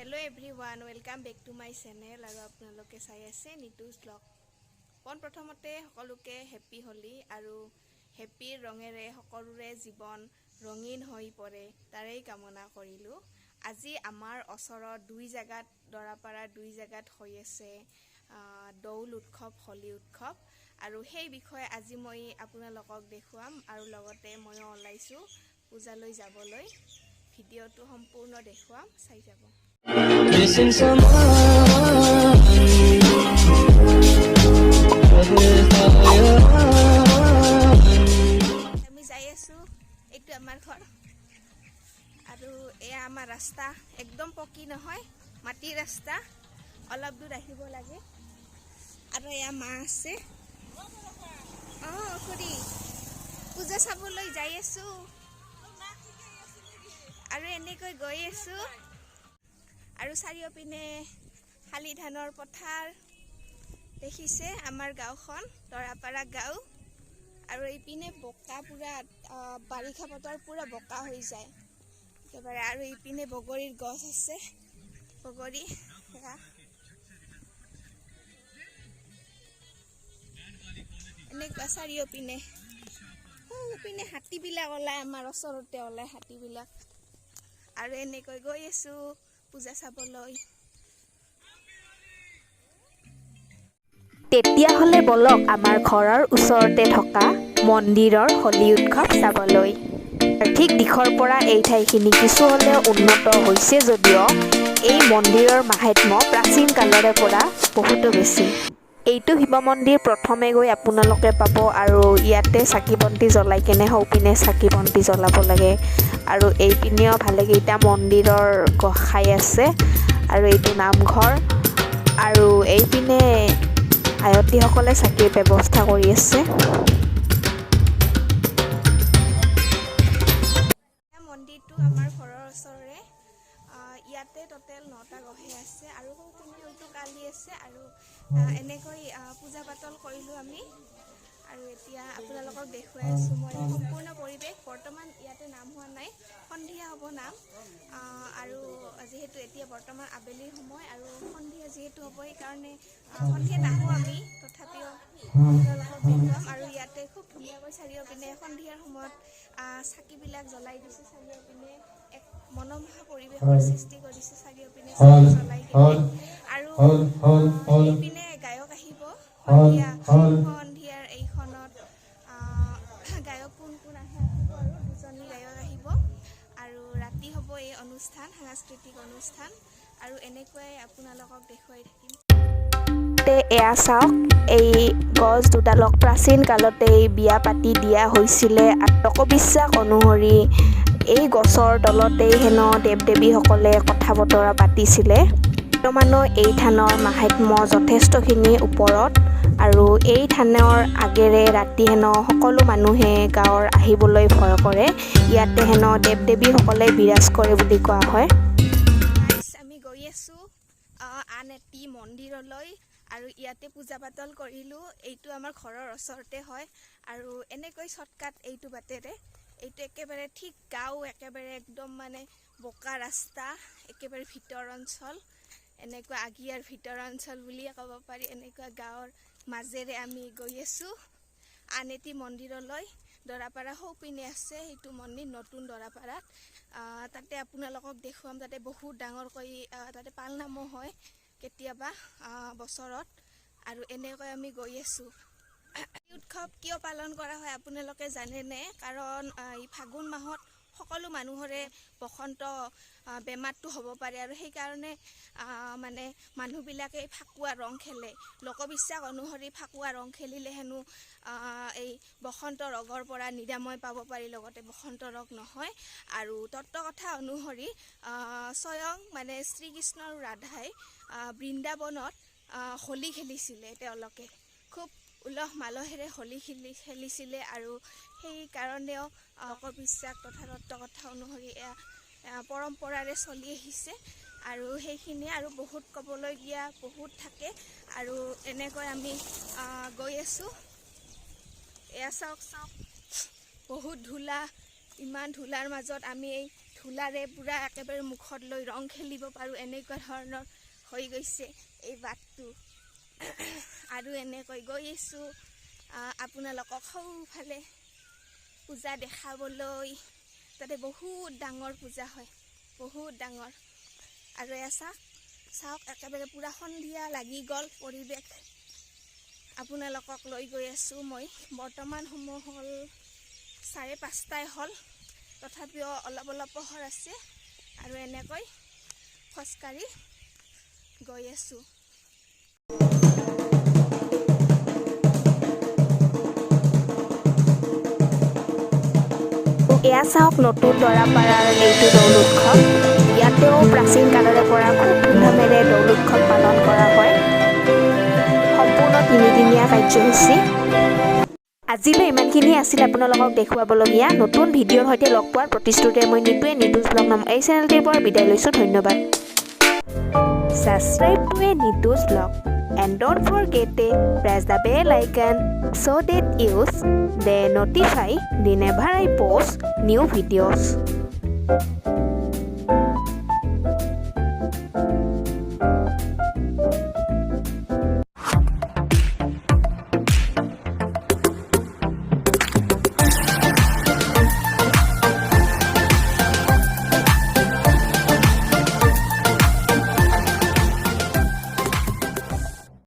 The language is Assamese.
Hello everyone, welcome back to my channel. আৰু আপোনালোকে চাই আছে নিতুজ ব্লগ। পোনপ্ৰথমতে সকলোকে হেপ্পী হোলী আৰু হেপ্পীৰ ৰঙেৰে সকলোৰে জীৱন ৰঙীন হৈ পৰে তাৰেই কামনা কৰিলোঁ। আজি আমাৰ ওচৰত দুই জেগাত, দৰাপাৰা দুই জেগাত হৈ আছে দৌল উৎসৱ, হোলী উৎসৱ, আৰু সেই বিষয়ে আজি মই আপোনালোকক দেখুৱাম। আৰু লগতে ময়ো ওলাইছোঁ পূজালৈ যাবলৈ। ভিডিঅ'টো সম্পূৰ্ণ দেখুৱাম, চাই যাব। Missing someone with all your আমি যাই আছোঁ। এইটো আমাৰ ঘৰ আৰু এয়া আমাৰ ৰাস্তা। একদম পকী নহয়, মাটিৰ ৰাস্তা, অলপ দূৰ আহিব লাগে। আৰু এয়া মা আছে। অঁ খুৰী, পূজা চাবলৈ যাই আছোঁ আৰু এনেকৈ গৈ আছোঁ। আৰু চাৰিওপিনে শালি ধানৰ পথাৰ দেখিছে। আমাৰ গাঁওখন দৰাপাৰা গাঁও। আৰু এইপিনে বোকা পুৰা, বাৰিষা বতৰ পুৰা বোকা হৈ যায় একেবাৰে। আৰু এইপিনে বগৰীৰ গছ আছে, বগৰী সেয়া। এনেকুৱা চাৰিওপিনে। সৌপিনে হাতীবিলাক ওলাই, আমাৰ ওচৰতে ওলাই হাতীবিলাক। আৰু এনেকৈ গৈ আছো পূজা চাবলৈ। তেতিয়াহ'লে বলক আমাৰ ঘৰৰ ওচৰতে থকা মন্দিৰৰ হোলী উৎসৱ চাবলৈ। আৰ্থিক দিশৰ পৰা এই ঠাইখিনি কিছু হ'লেও উন্নত হৈছে যদিও এই মন্দিৰৰ মাহাত্ম্য প্ৰাচীন কালৰে পৰা বহুতো বেছি। এইটো শিৱ মন্দিৰ প্ৰথমে গৈ আপোনালোকে পাব। আৰু ইয়াতে চাকি বন্তি জ্বলাই কেনে সৌপিনে চাকি বন্তি জ্বলাব লাগে। আৰু এইপিনেও ভালেকেইটা মন্দিৰৰ গোসাঁই আছে। আৰু এইটো নামঘৰ। আৰু এইপিনে আয়তীসকলে চাকিৰ ব্যৱস্থা কৰি আছে। মন্দিৰটো আমাৰ ঘৰৰ ওচৰৰে। ইয়াতে টোটেল 9টা গোসাঁই আছে আৰু সৌপিনে হয়তো কালি আছে। আৰু এনেকৈ পূজা পাতল কৰিলোঁ আমি। আৰু এতিয়া আপোনালোকক দেখুৱাই আছোঁ মই সম্পূৰ্ণ পৰিৱেশ। বৰ্তমান ইয়াতে নাম হোৱা নাই, সন্ধিয়া হ'ব নাম। আৰু যিহেতু এতিয়া বৰ্তমান আবেলিৰ সময় আৰু সন্ধিয়া যিহেতু হ'ব, সেইকাৰণে সন্ধিয়া নাহোঁ আমি, তথাপিও আপোনালোকক দেখুৱাম। আৰু ইয়াতে খুব ধুনীয়াকৈ চাৰিওপিনে সন্ধিয়াৰ সময়ত চাকিবিলাক জ্বলাই দিছে। চাৰিওপিনে এক মনোমোহা পৰিৱেশৰ সৃষ্টি কৰিছে চাৰিওপিনে চাকি জ্বলাই কিনে। আৰু এইপিনে গায়ক আহিব সন্ধিয়া। সন্ধিয়াৰ এইখনত গায়ক কোন কোন আহে আহিব আৰু দুজনী গায়ক আহিব। আৰু ৰাতি হ'ব এই অনুষ্ঠান, সাংস্কৃতিক অনুষ্ঠান। আৰু এনেকুৱাই আপোনালোকক দেখুৱাই থাকিম। এয়া চাওক, এই গছ দুডালক প্ৰাচীন কালতেই বিয়া পাতি দিয়া হৈছিলে। লোকবিশ্বাস অনুসৰি এই গছৰ তলতেই হেনো দেৱ দেৱীসকলে কথা বতৰা পাতিছিলে। বৰ্তমানো এই থানৰ মাহাত্ম্য যথেষ্টখিনি ওপৰত। আৰু এই থানৰ আগেৰে ৰাতি হেনো সকলো মানুহে গাঁৱৰ আহিবলৈ ভয় কৰে। ইয়াতে হেনো দেৱ দেৱীসকলে বিৰাজ কৰে বুলি কোৱা হয়। গাইছ, আমি গৈ আছোঁ আন এটি মন্দিৰলৈ। আৰু ইয়াতে পূজা পাতল কৰিলোঁ। এইটো আমাৰ ঘৰৰ ওচৰতে হয়। আৰু এনেকৈ শ্বৰ্টকাট এইটো বাটেৰে, এইটো একেবাৰে ঠিক গাঁও, একেবাৰে একদম মানে বোকা ৰাস্তা, একেবাৰে ভিতৰ অঞ্চল, এনেকুৱা আগিয়াৰ ভিতৰ অঞ্চল বুলিয়ে ক'ব পাৰি। এনেকুৱা গাঁৱৰ মাজেৰে আমি গৈ আছোঁ আন এটি মন্দিৰলৈ। দৰাপাৰা সৌপিনে আছে সেইটো মন্দিৰ, নতুন দৰাপাৰাত। তাতে আপোনালোকক দেখুৱাম। তাতে বহুত ডাঙৰকৈ তাতে পালনামো হয় কেতিয়াবা বছৰত। আৰু এনেকৈ আমি গৈ আছোঁ। এই উৎসৱ কিয় পালন কৰা হয় আপোনালোকে জানেনে? কাৰণ এই ফাগুন মাহত সকলো মানুহৰে বসন্ত বেমাৰটো হ'ব পাৰে। আৰু সেইকাৰণে মানে মানুহবিলাকে এই ফাকুৱা ৰং খেলে। লোকবিশ্বাস অনুসৰি ফাকুৱা ৰং খেলিলে হেনো এই বসন্ত ৰোগৰ পৰা নিৰাময় পাব পাৰি, লগতে বসন্ত ৰোগ নহয়। আৰু তত্ত্বকথা অনুসৰি স্বয়ং মানে শ্ৰীকৃষ্ণ আৰু ৰাধাই বৃন্দাবনত হোলী খেলিছিলে। তেওঁলোকে খুব উলহ মালহেৰে হোলী খেলিছিলে। আৰু সেইকাৰণেও লোকবিশ্বাস তথা তত্ত্বকথা অনুসৰি এয়া পৰম্পৰাৰে চলি আহিছে। আৰু সেইখিনিয়ে, আৰু বহুত ক'বলগীয়া বহুত থাকে। আৰু এনেকৈ আমি গৈ আছোঁ। এয়া চাওক, চাওক, বহুত ধূলা, ইমান ধূলাৰ মাজত আমি এই ধূলাৰে পূৰা একেবাৰে মুখত লৈ ৰং খেলিব পাৰোঁ, এনেকুৱা ধৰণৰ হৈ গৈছে এই বাটটো। আৰু এনেকৈ গৈ আছোঁ আপোনালোকক সৌফালে পূজা দেখাবলৈ। তাতে বহুত ডাঙৰ পূজা হয়, বহুত ডাঙৰ। আৰু এয়া চাওক চাওক, একেবাৰে পূৰা সন্ধিয়া লাগি গ'ল পৰিৱেশ। আপোনালোকক লৈ গৈ আছোঁ মই। বৰ্তমান সময় হ'ল 5:30ই হ'ল, তথাপিও অলপ অলপ পোহৰ আছে। আৰু এনেকৈ খোজকাঢ়ি গৈ আছোঁ। এয়া চাওক নতুন দৰাপাৰাৰ এইটো দৌল উৎসৱ। ইয়াতেও প্ৰাচীন কালৰে পৰা খুব ধুমধামেৰে দৌল উৎসৱ পালন কৰা হয়। সম্পূৰ্ণ তিনিদিনীয়া কাৰ্যসূচী। আজিলৈ ইমানখিনিয়ে আছিল আপোনালোকক দেখুৱাবলগীয়া। নতুন ভিডিঅ'ৰ সৈতে লগ পোৱাৰ প্ৰতিশ্ৰুতিৰে মই নিতুৱে নিতুজ ব্লগ নাম এই চেনেলটিৰ পৰা বিদায় লৈছোঁ। ধন্যবাদ। Subscribe to a Nitu's Vlog and don't forget to press the bell icon so that you they notify whenever I post new videos.